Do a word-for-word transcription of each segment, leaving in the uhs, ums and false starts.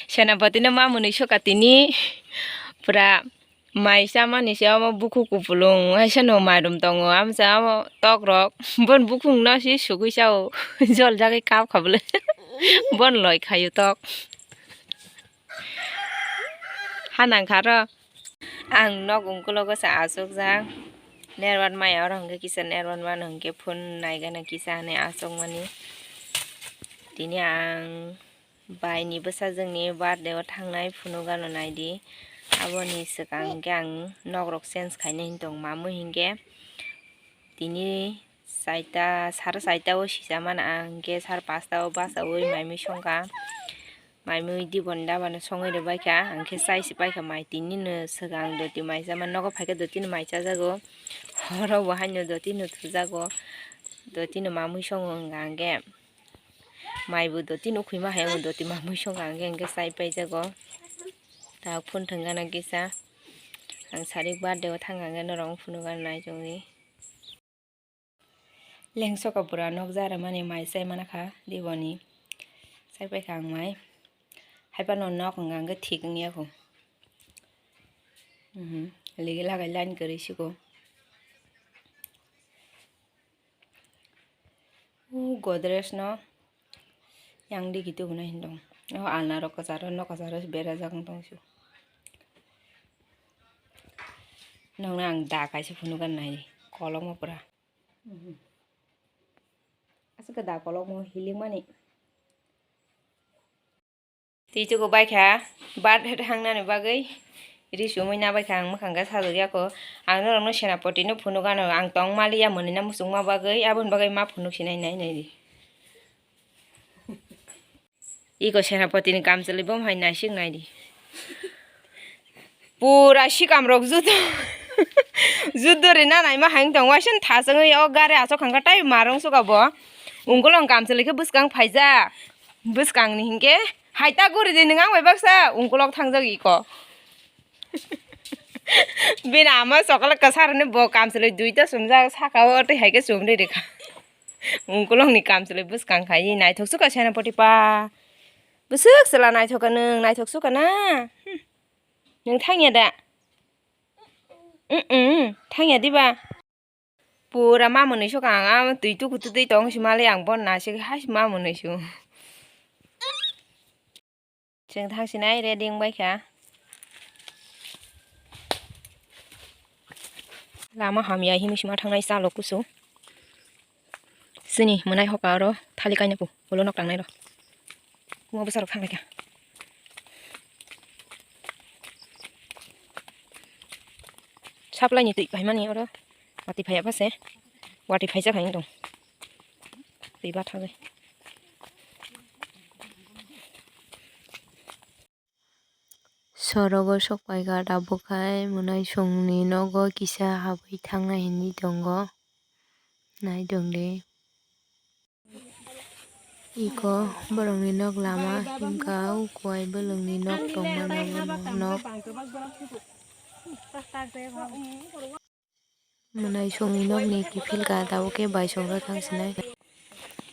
Senapati no ma mwnwi soka tini. Pura mai chamani se omo bukhuk kupulung. Haisa no mairum tongo. Amsa omo tok rok. Bon bukhuk no se sugwi chao. Jol jagwi kap kha bwle. Bon loi khaio tok. Hanang kha ro. Ang nok ungkulogo se achukjak. Network maya oro hwnkhe kisa network mano hwnkhe phone naigana kisa hinwi achukmani. Tini ang baini bwsajwkni birthday o thangnai phunukano naidi. Aboni swkang hwnkhe ang nokrok change khainai hinwi tongo, mamwi hinkhe tini chaita, sare chaita o sijamani ang, hinkhe sare pasta o bachaui maimui songkha. Maimui diboni dabano songwi rwbaikha, ang khe chai se paikha mai tinino swkang doti mai chama nogo phaikhe dotino mai chajago, oro bo haino dotino thujago, dotino mamui songo wngkha hwnkhe maibo dotino ukhwima hai omo doti mamui songkha hwnkhe, hwnkhe chai paijago. Tak phone thwngkha na kisa, ang sari birthday o thangkha hwnkhe norok phunukha nai chongwi. Lengsoka bura nok jara mani mai chai mana kha diboni. Chai paikha ang mai. Haiphano nok wngkha hwnkhe thik wngya kho. Mhm. Ligi lagai line kwrwi siko. O Godrej no yang digi tubuna hin dong. O alna rok kwcharo nok kwcharo berajak wng tong su. Nokna ang da kaisa phunukha nai kolokma pura. Aswk khe da kolokma hilikmani. Twi chugo baikha birthday thangnani bagwi ri sumui na baikha ang mwkhang khe sajagya kho. Ang norokno senapati no phunukano ang tong maliya mwnwi na muchungma bagwi aboni bagwi ma phunuk sinai nai nai di. Iko senapati ni kamchwlwi bo hai naisik naidi. Pura sikam rok judo. Judo rina naima hai wng tong waisa thachwngwi o gari achuk kha tai marung suka bo. Ungkulong kamchwlwi khe bwskang phaija. Bwskang ni hinkhe hai ta guri di nwng ang bai baksa ungkulok thangjak iko. Bini ama chocolate kwsa rwni bo kamchwlwi duita chumjak saka o tei hai khe chumri rikha. Ungkulong ni kamchwlwi bwskang khai naithok suka senapati pa. Bwswk chwla naithok kha nwng, naithok suka na. Hmm. Nwng thangya da? Mm-mm, thangya diba? Pura ma mwnwi suka ang, a twi tuku twi tong si mali ang bon na si hai ma mwnwi su. Chwng thang sinai ready wng bai kha. Lama hamya himwi sima thangnai chalo kusu. Chini mwnai hoka oro thali kaina pu ulo nok tangnai ro. Kuma bwsa rok thang lai kha. Supply ni twi paimani oro. Watwi phaiya ba se. Watwi phaijak hai wng tong. Twi bathagwi. Sorogo sok paikha, tabuk hai mwnaisongni nogo kisa habwi thangnai hinwi tongo. Naitongdi. Iko borokni nok lama himkha, o kuai bwlwngni nok tongmani abo nok. Mwnaisongni nokni kiphilka tabuk khe baisongno thang sinai.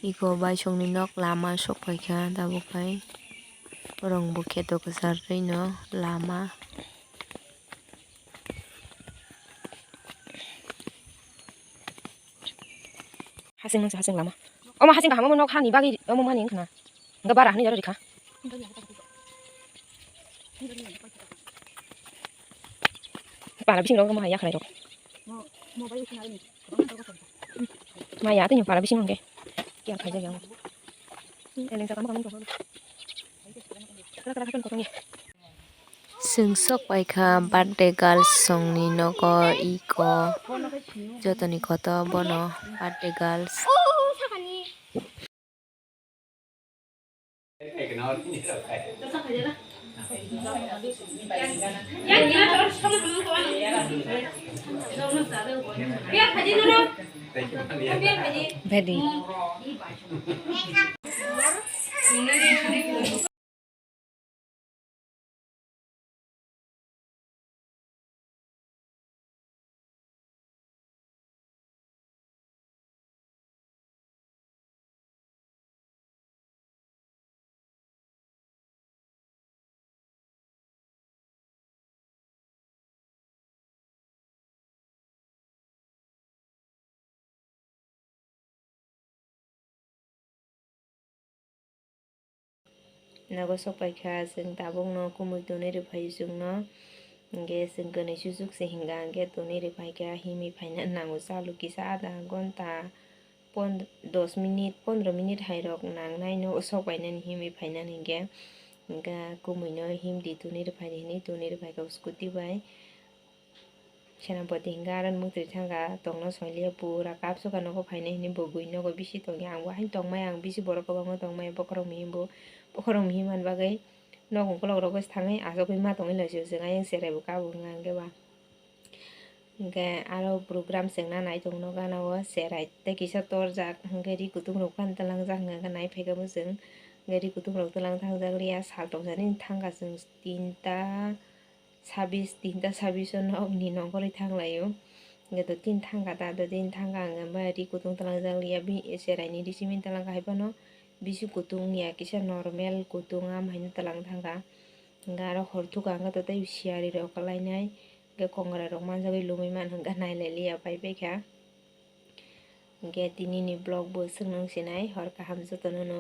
Iko baisongni nok lama sok paikha tabuk hai. Borok bo kheto kwchar twi no lama. Hasing nungsa hasing lama. Omo hasing kaham omo nok hani bagwi omo mani wngkha na. Hingke bara hani jaro rikha. Para bising rok omo hai yakharai rok. Maya tini para bising hingke. Kiya khaijak yang. Eleng sakama kamung. Chwng sok paikha birthday girls songni nogo iko jotoni koto bono birthday girls. Bedi. Nogo sok paikha chwng tabukno kumui tonwi rwphai chwngno. Hwnkhe chwng kwnwi suchuk se hinga hwnkhe tonwi rwphaikha, himwi phaina nango chalu kisa adha ghonta pon-, dos minute pondro minute hairok nangnai nogo sok painani himwi phainani hwnkhe. Hwnkhe kumuino himdi tonwi rwphaidi hinwi tonwi rwphaikha scooty bai. Senapati hwnkhe aro mwtwi thangkha tongno soiliya pura kapsukha nogo phainai hinwi bo bui nogo bisi tongya ang bo haino tongmaya ang bisi borok kwbangma tongmaya bokhorok mihimbo bokhorok mihim manbagwi nok ukolok rogo thangwi achugwi ma tongwi laisio chwng ayang cherai bo kabo hwnkha hwnkhe ba hwnkhe aro program chwngna nai tongno gana o cherai tei kisa torjak hwnkhe ri kutung rok phano twlangjak hwnkha hwnkhe nai phaikha bo chwng hwnkhe ri kutung rok twlang thangjak liya sal tongsa nini thangkha chwng tinta sabis tinta sabis o nok ni nongkhorwi thanglaio. Hwnkhe dottin thangkha ta dottin thangkha hwnkhe bai ri kutung twlangjak liya bini cherai ni ri simi twlangkha hai phano bisi kutung ya kisa normal kutung am haino twlang thangkha. Hwnkhe aro hor thuka hwnkhe to tei siyari rok kwlainai hwnkhe kongrai rok manjagwi lumui mano hwnkhe nailai liya pai paikha. Hwnkhe tini ni vlog bo swk nung sinai hor kaham jotono no.